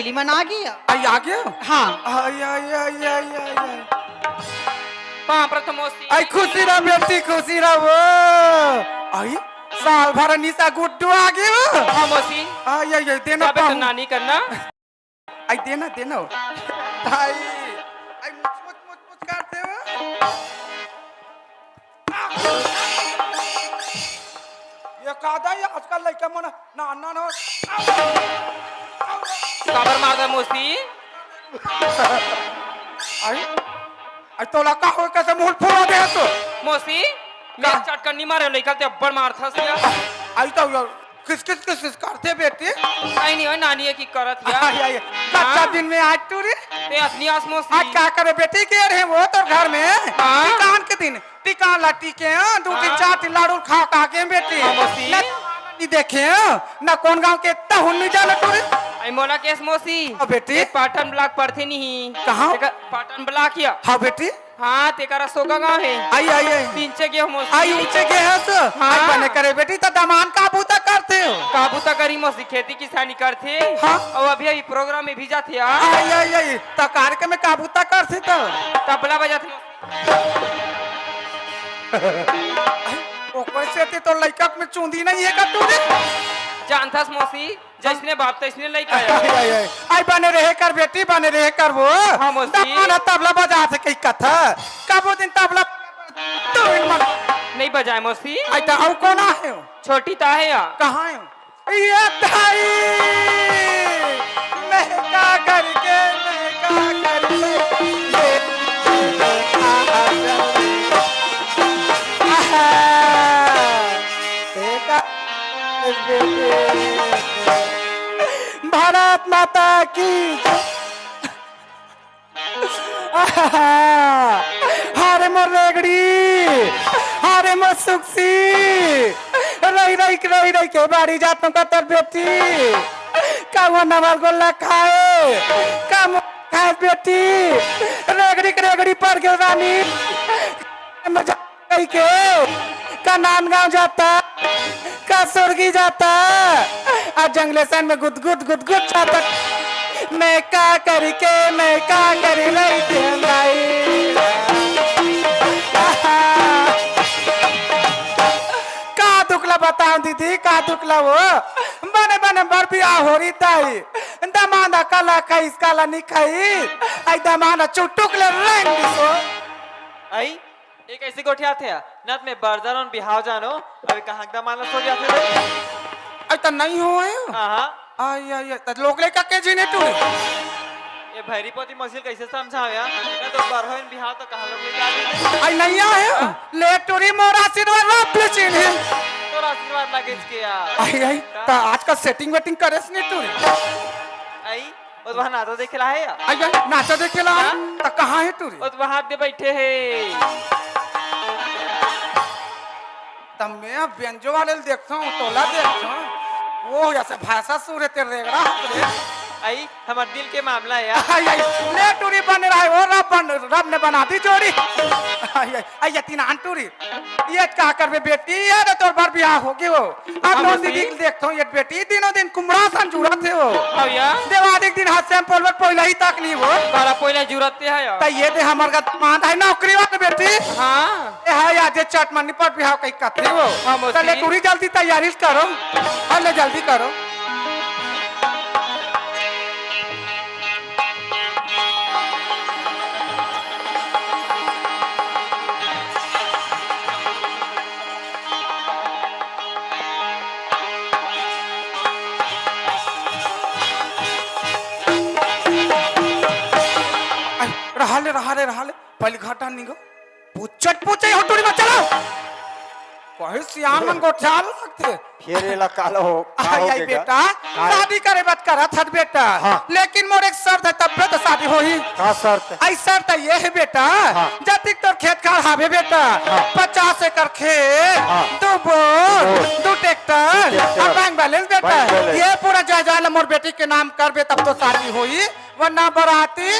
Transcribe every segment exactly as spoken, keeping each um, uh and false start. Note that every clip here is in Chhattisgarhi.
ली मन आ गया। आई आ गया? हाँ। आई, आई, आई, आई, आई, आई। पाँव परत हँव मौसी। आई खुशी रह बेटी, खुशी रह वो। आई साल भर निशा गुड्डू आ गया। हाँ मौसी। आई, आई, आई, देना जाबे तो पाँव। नानी करना। आई देना, देना। आई, आई मुच, मुच, मुच, मुच करते हो। ये का दा, ये आजकल लइका मन नान नान हो। काबर मारदा मौसी? आई, आई तोला का हो, कैसे मुंह फोड़ा दे तो? मौसी, मैं का? चटकन नहीं मारे, लइका ते अब्बड़ मारथस या। आई तो यार, किस किस किस किस करते बेटी? नहीं नहीं, ओए नानी है की करत या। आई, आई, हाँ? कच्चा दिन में आज टूरी। ते अतनी आस मौसी। आज का करे बेटी, के रहे वो तो घर में? हाँ? दुकान के दिन टिकान ला टीके, हाँ, दू ठी हाँ। चार ठी लाडू खा खा के बेटी। हाँ, मौसी। न नहीं देखे, हाँ, न कोन गांव के तहुन नहीं जाना तू रे। आई मोला केस मौसी। हाँ, बेटी। एक पाटन ब्लॉक पड़थे नहीं। कहाँ? एक पाटन ब्लॉक या। हाँ, बेटी। हाँ, तेकरा सोगा गांव है। आई, आई, आई। तीन चे गे हो मौसी। आई ऊंचे गे है तो। हाँ। आई बने करे बेटी, तो दमान का बूता करते हो? का बूता करी मौसी, खेती किसानी करथे। हाँ। और अभी अभी प्रोग्राम में भी जाथे यार। आई, आई, आई। तो कार्यक्रम में का बूता करते तो? तबला बजाथे मौसी। ओकर सेती तोर लइका में चूंदी नहीं है का तू रे? जानथस मौसी, जइसने बाप तइसने लइका है। आई, आई, आई। आई बने रहे कर बेटी, बने रहे कर वो। हाँ, मौसी। तब ना तबला बजा से कही कथा। कबो दिन तबला तू इन मन। नहीं बजाए मौसी। आई तो अउ कोन आहे? छोटी ता है या? कहाँ है? ये ताई, मैं का करके, मैं का करके, आहा, देखा, भारत माता की। आहा! हारे मोर रेगड़ी, हारे मोर सुक्सी, रही रही के, रही रही के बाड़ी जात हूँ कतर बेटी, का वो नवल गोला खाए, का मो-, खाए बेटी, रेगड़ी के रेगड़ी पड़ गए रानी, मजा कही के, का नांदगांव जाता, का सुरगी जाता, आ जंगलेसन में गुदगुद, गुदगुद जाता। मैं का करी के, मैं का करी रही थे भाई। का दुख ला बताओ दीदी, का दुख ला वो? बने बने बर बियाह हो रही ताई। दमांद काला खाई, काला नहीं खाई। आई दमांद चुटुक ले रेंग दिसो। आई? ये कैसे गोठियाथे? न त मैं बर जानो, न बिहाव जानो, अबे कहाँ एकदम आलस हो जाथे रे? अरे त नहीं हो आयो? हाँ, हाँ। आई, आई, आई, त लोग ले का के जीने तू? ये भैरी पोती मसील कैसे समझाओ यार? न तो बर हो, न बिहाव तो कहाँ लोग ले जाथे? आई नहीं आयो? हाँ? ले टूरी मोर आशीर्वाद रब ले चीन्हे। तोर आशीर्वाद लागे के यार। आई, आई, हाँ? त आज का सेटिंग वेटिंग करेस नहीं टूरी? आई? ओ तो वहाँ नाचा देखे ला है या? अइया, नाचा देखे ला? हाँ? त कहाँ है टूरी? ओ तो वहाँ दे बैठे है। त मैं बेंजो वाले ल देखता हूँ, तोला देखता हूँ। वो ऐसे भाषा सुर है तेरे रेगड़ा हाथ रे। आई, हमार दिल के मामला है यार। आई, आई, ले टूरी बन रहा है, वो रब बन, रब ने बना दी जोड़ी। आई, आई, आई, ये तीन आन टूरी। ये का करबे बेटी, ये तो तोर बर बियाह होगे हो। अब हाँ, तो मौसी। दीदी के देखथो, ये बेटी दिनों दिन कुमड़ा सन जुड़त हे हो। हाँ या। देवारी के दिन हाथ से हम पोलवर पोइला ही तक नहीं हो। काला पोइला जुड़त हे या। त ये दे हमर का मान है नौकरी वाले बेटी। हाँ। ये है या जे चट मन्नी पर बिहाव कहीं कथे हो। हाँ, मौसी। त ले टूरी जल्दी तैयारी करो। हाँ, ले जल्दी करो। आई, रहा ले, रहा ले, रहा ले। पहले घाटा निगो। पूछत पूछे हो टूरी में चलो। कहे सियान मन गोठियाल लगथे। फिर एला काला हो, का आई, हो आई के बेटा, का? शादी करे बात करत हत बेटा। हाँ। लेकिन मोर एक शर्त है, तब पे तो शादी होही। का शर्त? आई शर्त ये है बेटा, हाँ। जतिक तोर खेत खार हावे बेटा, हाँ। पचास एकड़ खेत, हाँ। दो बोर, दो बोर। दो ट्रैक्टर, दो ट्रैक्टर। और बैंक बैलेंस बेटा। Bank balance. ये पूरा जायदाद ला मोर बेटी के नाम करबे तब तो शादी होही, वरना बराती।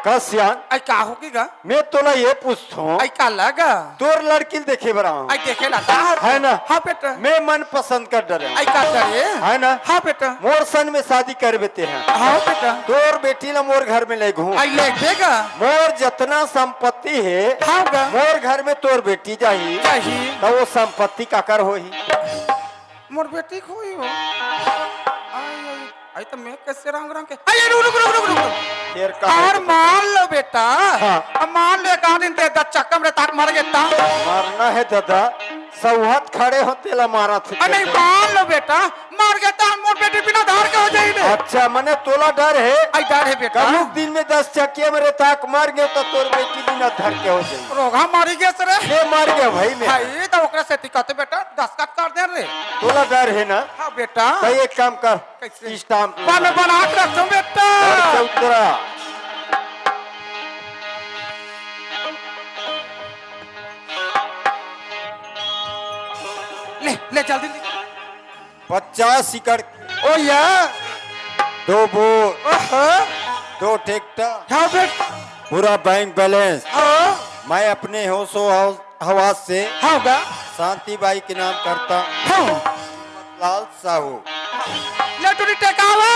का सियान? आई का होगे गा? मैं तोला ये पूछथों। आई का लगा? तोर लड़की ल देखे बर आऊं। आई देखे ला का? है ना? हाँ बेटा। मैं मन पसंद कर डरे हूं। आई का डरे? है ना? हाँ बेटा। मोर सन में शादी कर बेते हैं। हाँ बेटा। तोर बेटी ला मोर घर में ले घूम। आई ले देगा। मोर जतना संपत्ति है, हाँ गा। मोर घर में तोर बेटी जाही। जाही। त वो संपत्ति काकर होही? मोर बेटी के होही हो। आई, आई, आई तो मैं कैसे रंग रंग के। आई, रुक, रुक, रुक, रुक, रुक। फेर का तार होगे? मान लो बेटा। हाँ। अब मान लो एक आध दिन ते दस चक्का में ताक मर गे ता। मरना है दादा, सौहत खड़े हो तेला मारा थे। अरे नहीं, मान लो बेटा, मर गे ता मोर बेटी बिना धार के हो जाही ने। अच्छा, मने तोला डर है? आई डर है बेटा। कलुक दिन में दस चक्किया में रे ताक मर गे त तोर बेटी बिना धर के हो जाही। रोगहा मरी गे रे। ले मर गे भाई मैं। भाई तो ओकरा सेती कहते बेटा दस्तखत कर दे रे। तोला डर है ना? हाँ बेटा। तो एक काम कर, कैसे? स्टाम्प बन-, बना के रखो बेटा। घर से उतरा। ले, ले जल्दी ले। पचास एकड़। ओ या। दो बोर। ओहो। दो ट्रैक्टर। हाँ बेटा। पूरा बैंक बैलेंस। हाँ। मैं अपने होशो हव-, हवास से हाँ गा। शांति बाई के नाम करता हूँ। हाँ। लाल साहू। ले टुरी टेकावा।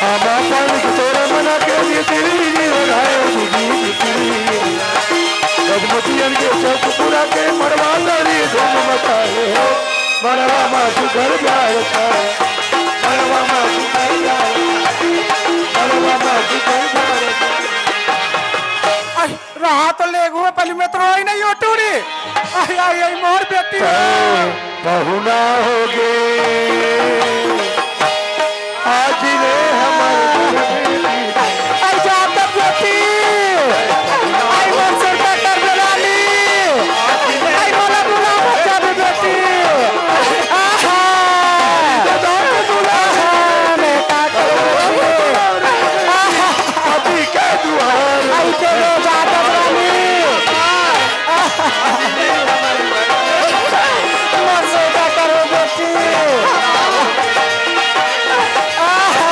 आमा पानी के तोरे मना के लिए तेरी लगाए बुझी तेरी। गजमतियन के चौक पूरा के मड़वा दरी धूम मचाए हो। मड़वा मा सुघर प्यार का। मड़वा मा सुघर प्यार का। मड़वा मा सुघर प्यार का। आई, रहा तो लेगू में पहली में तो रोई नहीं हो टूरी। आई, आई, आई, मोर बेटी हो। पहुना होगे। आज ले हमर घर में आई जात बेटी। आई मोर सुरता कर बेलाली। आई मोला बुला बचा दे बेटी। आहा। आहा, मैं का करूं? आहा। अभी के दुआर। आई के ले जात रानी। आहा। मोर सुरता कर बेटी। आहा।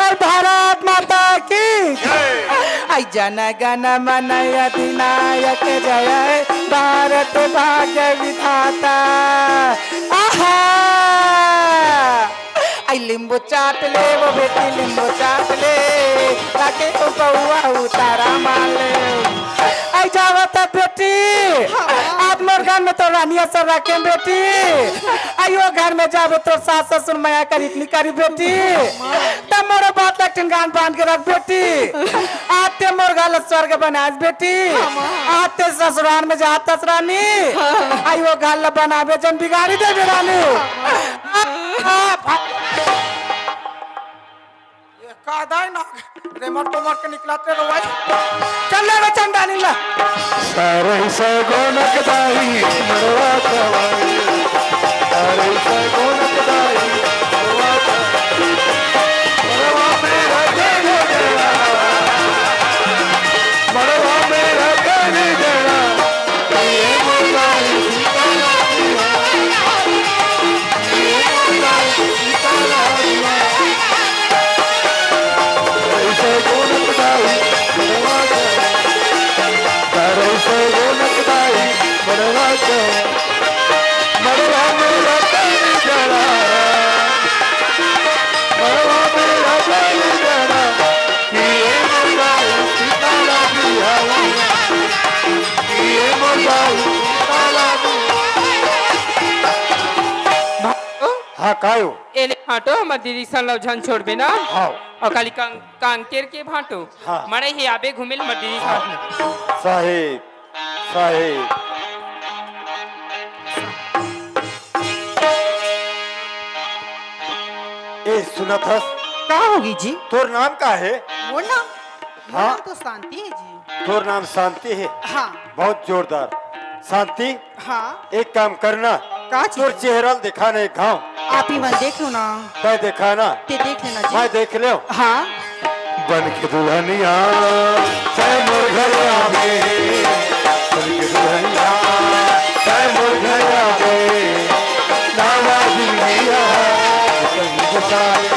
अरे भारत माता की। आई जन गण मन अधिनायक जय हे भारत भाग्य विधाता। आहा। आई लिंबू चाट ले वो बेटी लिंबू चाट ले। ताके तो पौआ उतारा माले। आई जावत बेटी। हाँ। आज मोर घर में तो रानिया सब रखे बेटी। आइयो घर में जाबे तोर सास ससुर मया करी इतनी करी बेटी। तब मोरो बात लग ठिनगान बांध के रख बेटी। आते मोर घर ला स्वर्ग बनास बेटी। आते ससुराल में जात रानी। आइयो घर ला बनाबे जन बिगाड़ी देबे रानी। आ, आ, आ, ये कादाई ना, रेमट कोमट के निकलाते रहो भाई। चल ले रे चंदा नीला। सारे सगोनक दाई मड़वा कवाई। सारे सगोनक दाई मड़वा कवाई। मड़वा मेरा गण गया। मड़वा मेरा गण गया। ये मड़वा हाँ, कायो? एले भांटो, हमर दीदी सन ला झन छोड़बे ना। हाँ। अउ काली कां-, कांकेर के भांटो। हाँ। मड़ई हे आबे घूमे ल हमर दीदी सन। साहेब, साहेब। ए, सुनत हस? का होगे जी? तोर नाम का हे? मोर नाम? मोर हाँ। नाम तो शांति हे जी। तोर नाम शांति हे? हाँ। बहुत जोरदार। शांति, हाँ। एक काम करना, का चीज? तोर चेहरा ल देखा नहीं घाव। आप ही मन देख लो ना। तैं देखा ना? ते देख लेना जी। मैं देख लेव। हाँ। बन के दुल्हनिया तैं मोर घर आबे, बन के दुल्हनिया तैं मोर घर आबे, नावा जिंदगिया तैं बताए,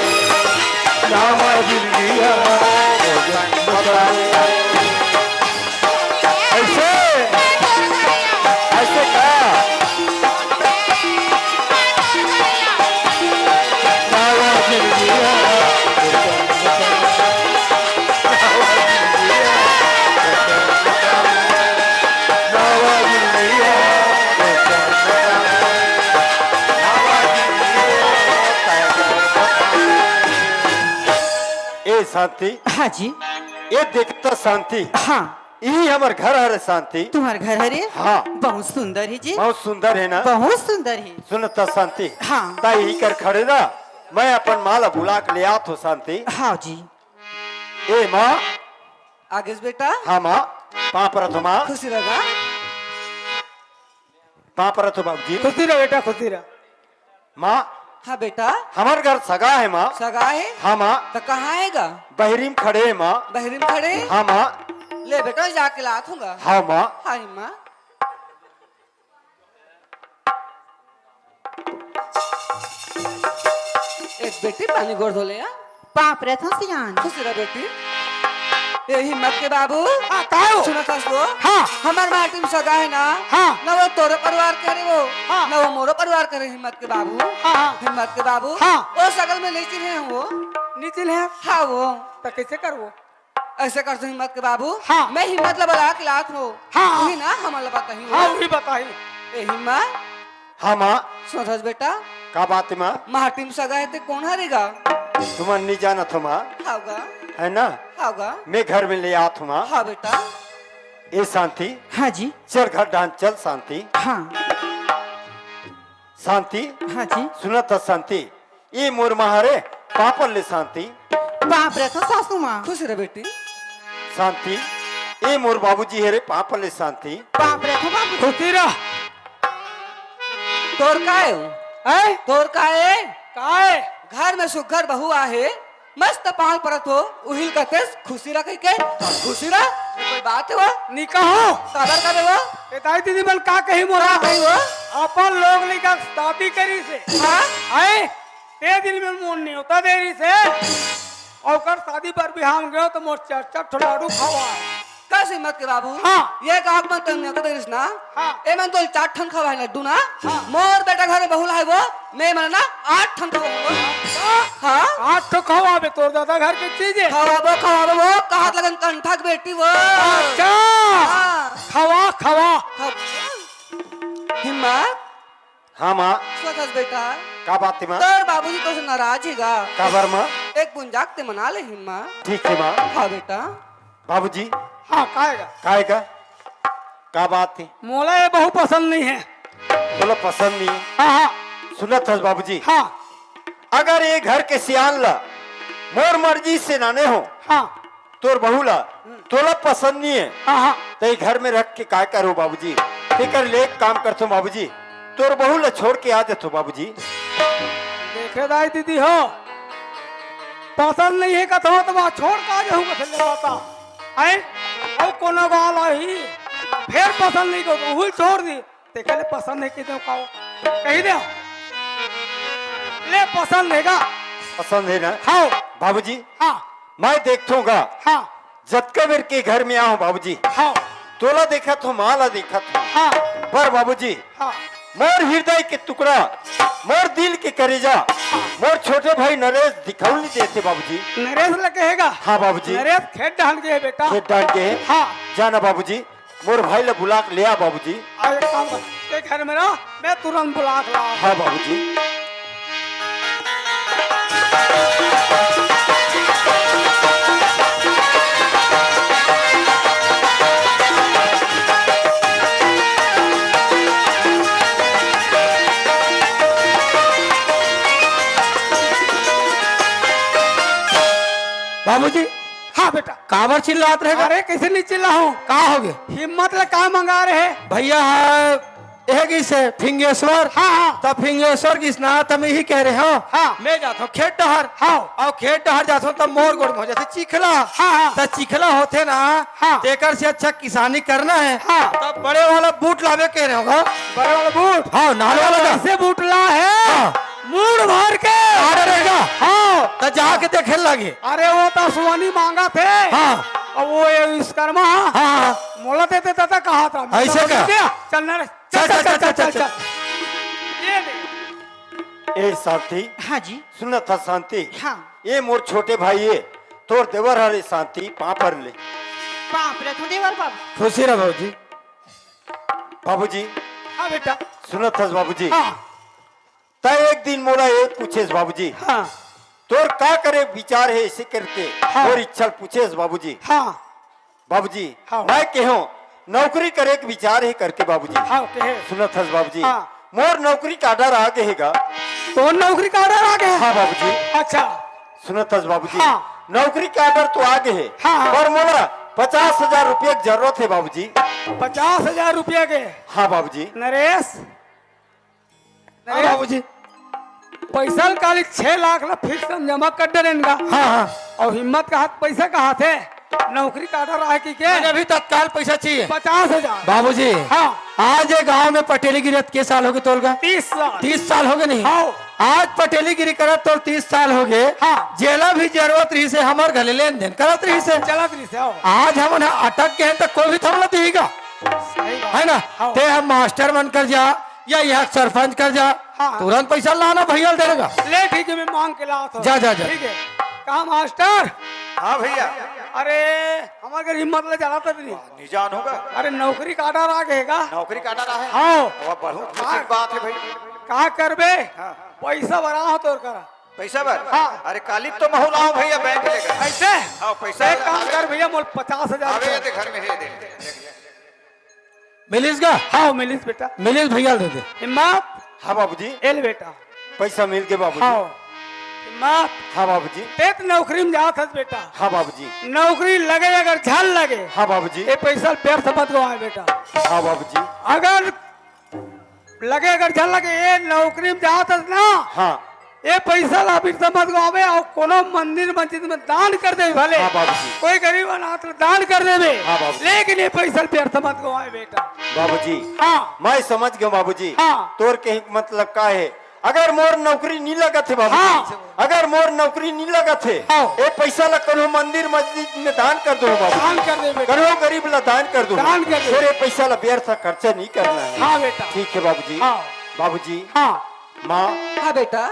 नावा जिंदगिया तैं बताए। ऐसे, ऐसे का? ए शांति। हाँ जी। ए देख त शांति। हाँ। इही हमर घर हरे शांति। तुम्हर घर हरे? हाँ। बहुत सुंदर हे जी। बहुत सुंदर हे ना? बहुत सुंदर हे। सुन त शांति। हाँ। तैं इही कर खड़े रह, मैं अपन माँ ला बुला के ले आत हों शांति। हाँ जी। ए माँ। आगेस बेटा। हाँ माँ, पाँव परत हों माँ। खुशी रह। पाँव परत हों बाबूजी। खुशी रह बेटा, खुशी रह। माँ। हाँ बेटा। हमर घर सगा हे माँ। सगा हे? हाँ माँ। त कहाँ हे गा? बहिरी म खड़े हे माँ। बहिरी म खड़े? हाँ माँ। ले बेटा, जाके लात हों गा। हाँ माँ। हाँ माँ। ए बेटी, पानी गोड़ धो ले आ। पाँव परत हों सियान। खुशी रह बेटी। ए हिम्मत के बाबू। हाँ, का हो? सुनत हस वो? हाँ। हमर माटी म सगा हे ना। हाँ। ना वो तोरो परिवार के हरे वो। हाँ। ना वो मोरो परिवार के हरे हिम्मत के बाबू। हाँ, हाँ। हिम्मत के बाबू। हाँ। वो सगल में नीचिल हे वो। नीचिल हे? हाँ वो। त कैसे करबो? ऐसे करथों हिम्मत के बाबू। हाँ। मैं हिम्मत ला बला के लात हों। हाँ। उही ना हमन ला बताही वो। हाँ, उही बताही। ए हिम्मत। हाँ माँ। सुनत हस बेटा। का बात हे माँ? माटी म सगा हे ते कोन हरे गा? तुमन नइ जानत हो माँ। हाँ गा। हे ना? हाँ गा। मैं घर में ले आत हों माँ। हाँ बेटा। ए शांति। हाँ जी। चल घर डाहन चल शांति। हाँ। शांति। हाँ जी। सुनत हस शांति। ए मोर माँ हरे, पाँव पर ले शांति। पाँव परत हों सासू माँ। खुश रह बेटी। शांति, ए मोर बाबूजी हरे, पाँव पर ले शांति। पाँव परत हों बाबूजी। खुशी रह। तोर का हे? हैं? तोर का हे? का हे? घर में सुघर बहू आहे, मस्त पाँव परत हों, उहिल कतेस खुशी रह कहिके, खुशी रह, ये कोई बात हे वो? नी कहो। काबर कबे वो? ए दाई दीदी मन का कही मोला? का कही वो? अपन लोग लइका शादी करिस हे। हाँ? हैं? ते दिन में मोर नेवता दे रहिस हे, अउ ओकर शादी बर बिहाव में गेंव त मोर चार चार ठो लाडू खवाय। कस हिम्मत के बाबू? हाँ। ये कहा के मन तोर नेवता दे रहिस ना? हाँ। ए मन तोर चार ठन खवाय लड्डू ना? हाँ। मोर बेटा घर में बहू लाय वो, मैं मन ना आठ ठन खवाय वो। हाँ। हाँ। आठ ठो खवाबे तोर दादा घर के चीज हे। खवाबो, खवाबो वो, कहात लगन कंठा के बेटी वो। अच्छा। हाँ। खवा, खवा। खवा। हिम्मत। हाँ माँ। सुनत हस बेटा। का बात हे माँ? तोर बाबूजी तोर से नाराज हे गा। काबर माँ? एक बुन जाके ते मना ले हिम्मत। ठीक हे माँ। हाँ बेटा। बाबूजी। हाँ, का हे गा? का हे गा? का बात हे? मोला ये बहू पसंद नइ हे। तोला पसंद नइ हे? हाँ, हाँ। सुनत हस बाबूजी। हाँ। अगर ये घर के सियान ला मोर मर्जी से लाने हों, हाँ। तोर बहू ला, हम्म। तोला पसंद नइ हे, हाँ, हाँ। त ये घर में रख के काय करहूँ बाबूजी? तेकर ले एक काम करथों बाबूजी, तोर बहू ला छोड़ के आ जाथों बाबूजी। देखे दाई दीदी हो, पसंद नइ हे कथों त मैं छोड़ के आ जाहूँ कथे ले बता। हैं? अउ कोनो गाँव ला ही, फेर पसंद नइ हे कथों, उही ल छोड़ दी। तेकर ले पसंद हे कहि देंव का? कहि देंव। ले पसंद हे गा। पसंद हे ना? हाँ। बाबूजी, हाँ। मैं देखथों गा। हाँ। जतका बेर के घर में आहों बाबूजी। हाँ। तोला देखत हों, माँ ला देखत हों। हाँ। पर बाबूजी, हाँ। मोर हृदय के टुकड़ा, मोर दिल के करेजा, हाँ। मोर छोटे भाई नरेश दिखउल नइ देत हे बाबूजी। नरेश ला कहे गा? हाँ बाबूजी। नरेश खेत डाहन गे हे बेटा। खेत डाहन गे हे? हाँ। जा ना बाबूजी। मोर भाई ला बुला के ले आ बाबूजी। आ, एक काम कर, ते घर में रह, मैं तुरंत बुला के ला। हाँ बाबूजी। बाबूजी। हाँ बेटा। काबर चिल्लात रहे? अरे, कइसे नइ चिल्लाहूँ? का होगे? हिम्मत ला का मंगा रहे? भइया ह एह गिस हे फिंगेश्वर। हाँ, हाँ। त फिंगेश्वर गिस ना, त मैं इही कहे रहेंव। हाँ। मैं जाथंव खेत डहर। हाँ। अउ खेत डहर जाथंव त मोर गोड़ में हो जाथे चिखला। हाँ, हाँ। त चिखला होथे ना, हाँ। तेकर से अच्छा किसानी करना हे। हाँ। त बड़े वाला बूट लाबे कहे रहेंव गा। बड़े वाला बूट? हाँ, नान वाला का। कइसे बूट लाहे? हाँ। मूड़ भर के। अरे रे गा। हाँ। त जाके देखे ल लागे। अरे वो त सुवानी मांगथे। हाँ। अउ वो ये विश्वकर्मा। हाँ, हाँ। मोला दे दे दादा कहा था। अइसे का? चल ना रे। चल, चल, चल, चल, चल, चल। ये ले। ए शांति। हाँ जी। सुनत हस शांति। हाँ। ए मोर छोटे भाई ए, तोर देवर हरे शांति, पाँव पर ले। पाँव परत हंव देवर बाबू। खुशी रह बाबूजी। बाबूजी। हाँ बेटा। सुनत हस बाबूजी। हाँ। त एक दिन मोला ए पूछेस बाबूजी। हाँ। तोर का करे विचार हे अइसे करके? हाँ। मोर इच्छा ल पूछेस बाबूजी। हाँ। बाबूजी, हाँ। मैं कहेंव, नौकरी करे के विचार हे करके बाबूजी। हाँ, कहे। सुनत हस बाबूजी। हाँ। मोर नौकरी का order आ गे हे गा। तोर नौकरी का order आ गे हे? हाँ बाबूजी। अच्छा। सुनत हस बाबूजी। हाँ। नौकरी का order तो आ गे हे। हाँ, हाँ। पर मोला पचास हजार रुपया के जरूरत हे बाबूजी। पचास हजार रुपया के? हाँ बाबूजी। नरेश, हाँ, बाबूजी। पइसा ल काली छह लाख ला fix म जमा कर डरेन गा। हाँ, हाँ। अउ हिम्मत कहात पइसा कहाथे, नौकरी का order आहे कि के? मैंने अभी तत्काल पइसा चाहिए। पचास हजार। बाबूजी, हाँ। आज ये गांव में पटेलीगिरी के साल होगे तोर गा? तीस साल। तीस साल होगे नहीं? हाँ। आज पटेलीगिरी करत तोर तीस साल होगे। हाँ। जेला भी जरूरत रहिसे, हमर घले लेन देन करत रहिसे। चलत रहिसे, हाँ। आज हमन ह अटक गे हन त कोई भी थमला दिही गा। सही बात। हे ना? हाँ। तें ह मास्टर मन कर जा, या यहाँ सरपंच कर जा, हाँ। तुरंत पइसा लाना भइया ल देना गा। ले ठीक हे, मैं मांग के लात हंव। जा, जा, जा। ठीक हे। का मास्टर? हाँ भइया। अरे, हमर घर हिम्मत ले जाना था नहीं। नहीं जान होगा। अरे, नौकरी का order आ गे हे गा। नौकरी का order आहे? हाँ। वाह, बहुत खुशी की बात हे भाई। का करबे? हाँ। पइसा भरा हो तोर करा। पइसा बर? हाँ। अरे, काली तो महूं लाहूं भइया बैंक ले गा। अइसे? हाँ, पइसा एक काम कर भइया, मोर पचास हजार अबे, रुपया। ये दे, घर में हे, दे। मिलिस गा? हाँ, मिलिस बेटा। मिलिस भइया ल दे दे। हिम्मत। हाँ बाबूजी। ए ले बेटा। पइसा मिल गे बाबूजी। हाँ। हिम्मत। हाँ बाबूजी। तें त नौकरी म जात हस बेटा। हाँ बाबूजी। नौकरी लगे अगर झन लगे। हाँ बाबूजी। ए पइसा ल व्यर्थ मत गवाए बेटा। हाँ बाबूजी। अगर लगे अगर झन लगे, ए नौकरी म जात हस ना। हाँ। ए पइसा ला अभी समझ गो आवे अउ कोनो मंदिर मस्जिद में दान कर दे भले। हाँ बाबूजी। कोई गरीब अनाथ ला दान कर देबे। हाँ बाबूजी। लेकिन ए पइसा ल व्यर्थ मत गवाए बेटा। बाबूजी। हाँ। मैं समझ गेंव बाबूजी। हाँ। तोर कहे के मतलब का हे? अगर मोर नौकरी नी लगत हे बाबूजी, हाँ। अगर मोर नौकरी नी लगत हे, हाँ। ए पइसा ला कोनो मंदिर मस्जिद में दान कर दो बाबूजी। दान कर दे बेटा। कोनो गरीब ला दान कर दो। दान कर दे। तोर ए पइसा ला व्यर्थ खर्चा नी करना हे। हाँ बेटा। ठीक हे बाबूजी। हाँ। बाबूजी। हाँ। माँ। हाँ बेटा।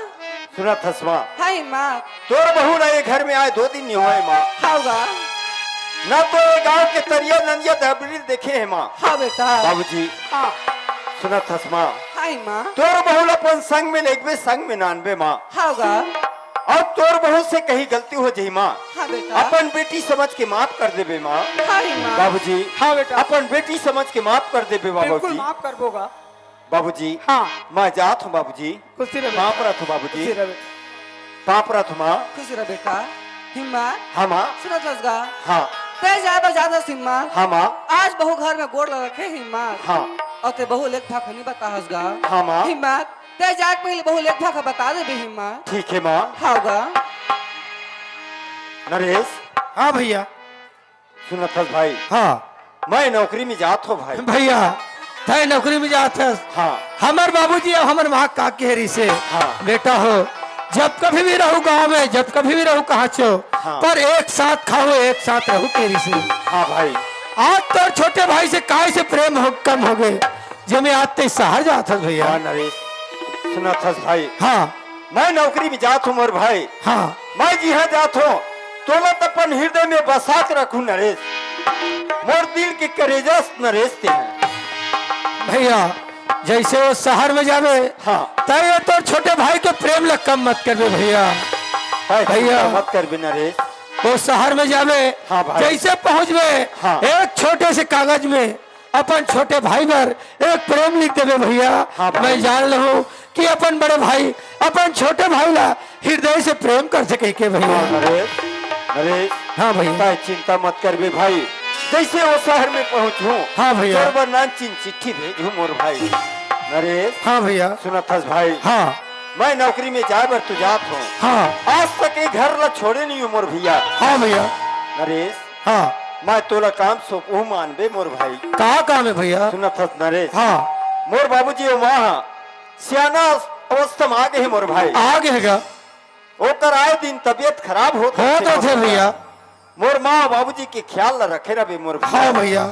सुनत हस माँ? हाँ माँ। तोर बहू ला ए घर में आए दो दिन नी होए माँ। हाँ गा। ना तो ए गांव के तरिया नंदिया डबरी देखे हे माँ। हाँ बेटा। बाबूजी। हाँ। सुनत हस माँ? हाँ माँ। तोर बहू ला अपन संग में लेगबे, संग में नानबे माँ। हाँ गा। अउ तोर बहू से कहीं गलती हो जाही माँ। हाँ बेटा। अपन बेटी समझ के माफ कर देबे माँ। हाँ माँ। बाबूजी। हाँ बेटा। अपन बेटी समझ के माफ कर देबे बाबूजी। बिल्कुल माफ करबो गा। बाबूजी। हाँ। मैं जात हूँ बाबूजी। खुशी रह बेटा। पाँव परत हूँ बाबूजी। खुशी रह बेटा। पाँव परत हूँ माँ। खुशी रह बेटा। हिम्मत। हाँ माँ। सुनत हस गा। हाँ। तें जाए बर जात हस हिम्मत। हाँ माँ। आज बहू घर में गोड़ ल रखे हिम्मत। हाँ। अउ तें बहू ले एक भाखा नी बताहस गा। हाँ माँ। हिम्मत। तें जाए के पहिले बहू ले एक भाखा बता देबे हिम्मत। ठीक हे माँ। हाँ गा। नरेश। हाँ भइया। सुनत हस भाई? हाँ। मैं नौकरी में जात हूँ भाई। भइया, तें नौकरी में जात हस। हाँ। हमर बाबूजी अउ हमर माँ का कहे रहिसे, हाँ। बेटा हो, जब कभी भी रहू गाँव में, जब कभी भी रहू कहांचो, हाँ। पर एक साथ खाहू, एक साथ रहू कहे रहिसे। हाँ भाई। आज तोर छोटे भाई से काय से प्रेम हो, कम होगे, जेमे आज तें सहर जात हस भइया। हाँ नरेश, सुनत हस भाई? हाँ। मैं नौकरी में जात हूँ मोर भाई। हाँ। मैं जिहाँ जात हूँ, तोला त अपन हिरदय में बसा के रखहूँ नरेश। मोर दिल के करेजा नरेश तें हस। भइया, जइसे ओ सहर में जाबे, हाँ। त ए तोर छोटे भाई के प्रेम ला कम मत करबे भइया। भाई, भइया। चिंता मत करबे नरेश। ओ सहर में जाबे, हाँ भाई। जइसे पहुँचबे, हाँ। एक छोटे से कागज में अपन छोटे भाई बर एक प्रेम लिख देबे भइया। हाँ भाई। मैं जान लहूँ कि अपन बड़े भाई अपन छोटे भाई ला हिरदय से प्रेम करथे कहिके भइया। हाँ, नरेश, नरेश, हाँ भइया। तें चिंता मत करबे भाई, जइसे ओ सहर में पहुँचहूँ, हाँ भइया। तोर बर नानचिन चिट्ठी भेजहूँ मोर भाई। नरेश। हाँ भैया। सुनत हस भाई? हाँ। मैं नौकरी में जाए बर तो जात हूँ। हाँ। आज तक ये घर ला छोड़े नहीं हूँ मोर भैया। हाँ भैया। नरेश। हाँ। मैं तोला काम सौंपहूँ मानबे मोर भाई। का काम है भैया? सुनत हस नरेश? हाँ। मोर बाबूजी ओ माँ सियाना अवस्था में आ गए हे मोर भाई। आ गए हे गा। ओकर आए दिन तबियत खराब होत होत रथे मोर होथे भैया। भैया। मोर माँ बाबूजी के ख्याल ला रखे रहे मोर भैया। हाँ भैया।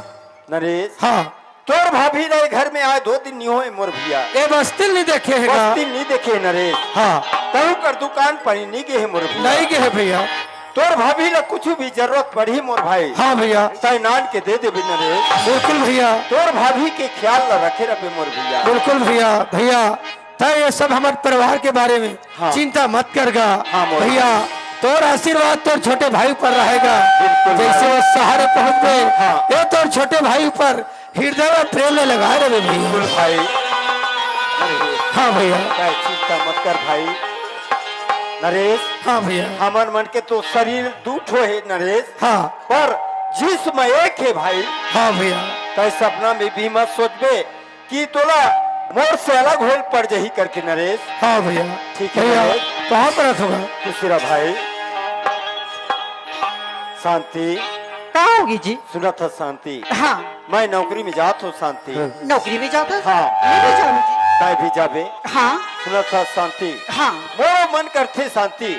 नरेश। हाँ। तोर भाभी ला घर में आए दो दिन नहीं होए मोर भैया। ए बस्ती नहीं देखे हे गा। बस्ती नहीं देखे नरेश। हाँ। कहूँ कर दुकान पर नहीं गए हे मोर भैया। नहीं गए हे भैया। तोर भाभी ला कुछ भी जरूरत पड़ी मोर भाई। हाँ भैया। तय नान के दे देबे नरेश। बिल्कुल भैया। तोर भाभी के ख्याल ला रखे रहे मोर भैया। बिल्कुल भैया। भैया, तय ये सब हमारे परिवार के बारे में हाँ। चिंता मत कर गा। हाँ, मोर भैया, तोर आशीर्वाद तोर छोटे भाई ऊपर रहेगा। बिल्कुल जैसे भाई। वो शहर पहुँच गए, हाँ। ये तोर छोटे भाई ऊपर हृदय में प्रेम में लगा रहे भैया। बिल्कुल भाई। अरे, हाँ भैया। तय चिंता मत कर भाई। नरेश। हाँ भैया। हमन मन के तो शरीर दू ठो हे नरेश। हाँ। पर जिस्म एक हे भाई। हाँ भैया। तय सपना में भी मत सोचबे कि तोला मोर से अलग होल पड़ जही करके नरेश। हाँ भैया। ठीक है भैया, नरेश। कहाँ पर होगा? खुशी रह भाई। शांति। का होगी जी? सुनत हस शांति? हाँ। मैं नौकरी में जात हूँ शांति। हाँ। नौकरी में जात हस? हाँ। मैं भी जाऊँ जी। तय भी जाबे। हाँ। सुनत हस शांति? हाँ। मोरो मन करथे शांति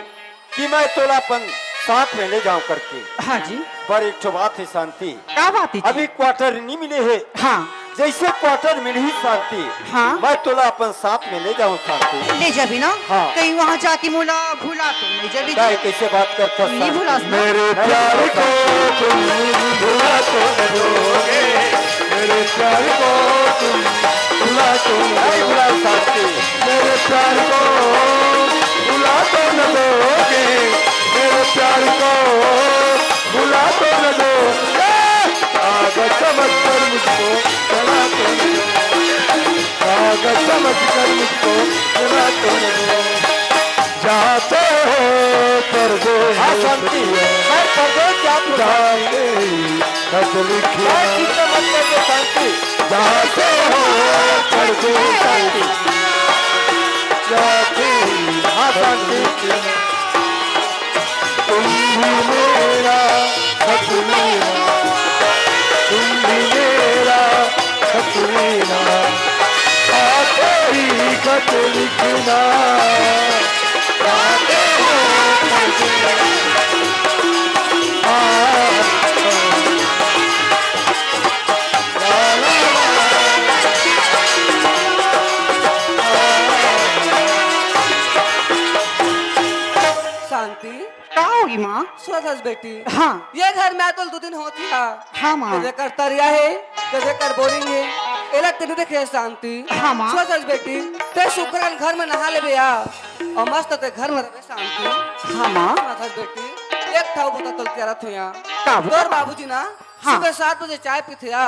कि मैं तोला अपन साथ में ले जाऊं करके। हाँ जी। पर एक ठो बात हे शांति। का बात हे जी? अभी क्वार्टर नहीं मिले हे। हाँ। जैसे क्वार्टर मिलही शांति, हाँ। मैं तोला अपन साथ में ले जाऊं शांति। ले जाबे ना? हाँ। कहीं वहाँ जाके मोला भुला तो नहीं जाबे जी? काहे, कैसे बात करत हस नहीं शांति? भुलास ना? मेरे प्यार को तुम भुला तो न दोगे, मेरे प्यार को तुम भुला तो न नहीं भुला दोगे। शांति। मेरे प्यार को भुला तो न दोगे, मेरे प्यार को भुला तो न दोगे। पागल समझकर मुझको जला तो न दोगे, पागल समझकर मुझको जला तो न दोगे। जाते हो परदेस हाँ, शांति। मैं परदेस जात हूँ, शांति। जाते ही खत लिखना। मैं चिंता मत करके, शांति। जाते हो परदेस, शांति। जाते ही हाँ, खत शांति। लिखना। तुम भी मेरा खत लेना, तुम भी मेरा खत लेना, आते ही खत लिखना। आते हो खत लेना। आ, आ, आ, आ, आ। शांति। का होगी माँ? सुनत हस बेटी? हाँ। ये घर में आए तोला दू दिन होत हे। हाँ माँ। ते जेकर तरिया हे, ते जेकर बोरिंग हे, एला ते नइ देखे हस शांति। हाँ माँ। सुनत हस बेटी, ते सुघर घर में नहा लेबे या, अउ मस्त ते घर में रहिबे शांति। हाँ माँ। सुनत हस बेटी, एक ठा बता तोला करत हँव या। का बता? तोर बाबूजी ना हाँ। सुबह सात बजे चाय पीथे या,